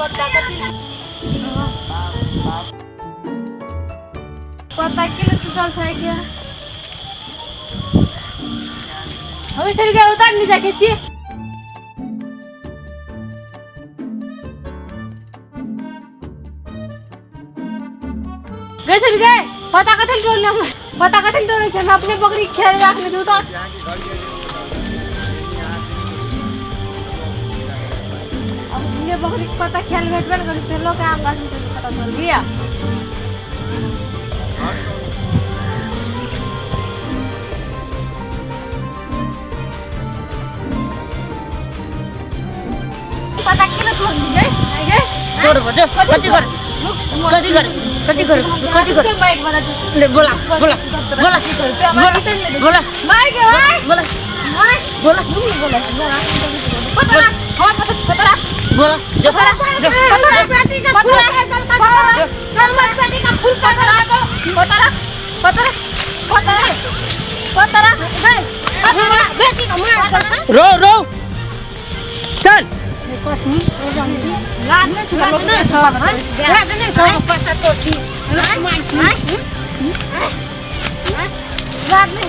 पत्ता कथी पत्ता के टूटल छै के हम चल गए उतार नहीं जाके छी। गए चल गए पता कथी टोल हम पता कथी तोड़े छै, हम अपने बकरी खेल राखने छी उतार। अपने बकरी के पता खेल भेटबे ने करी तो लोग आम गाछ में पता तोड़ गया। पता किलो तोड़ गए गए। तोड़बो जो, कथी कर, कथी कर, कथी कर, कथी कर? माइक बना। ले बोला बोला बोला बोला बोला। Mic mic. बोला। माइक। बोला। बोला पता हम पता पता। बोला जो। पता। जो। पता बेटी का फूल है, पता बेटी का फूल, पता पता पता पता पता पता बेटी का मार। रो रो चल। रात में रात में रात में पता तो छी रात में।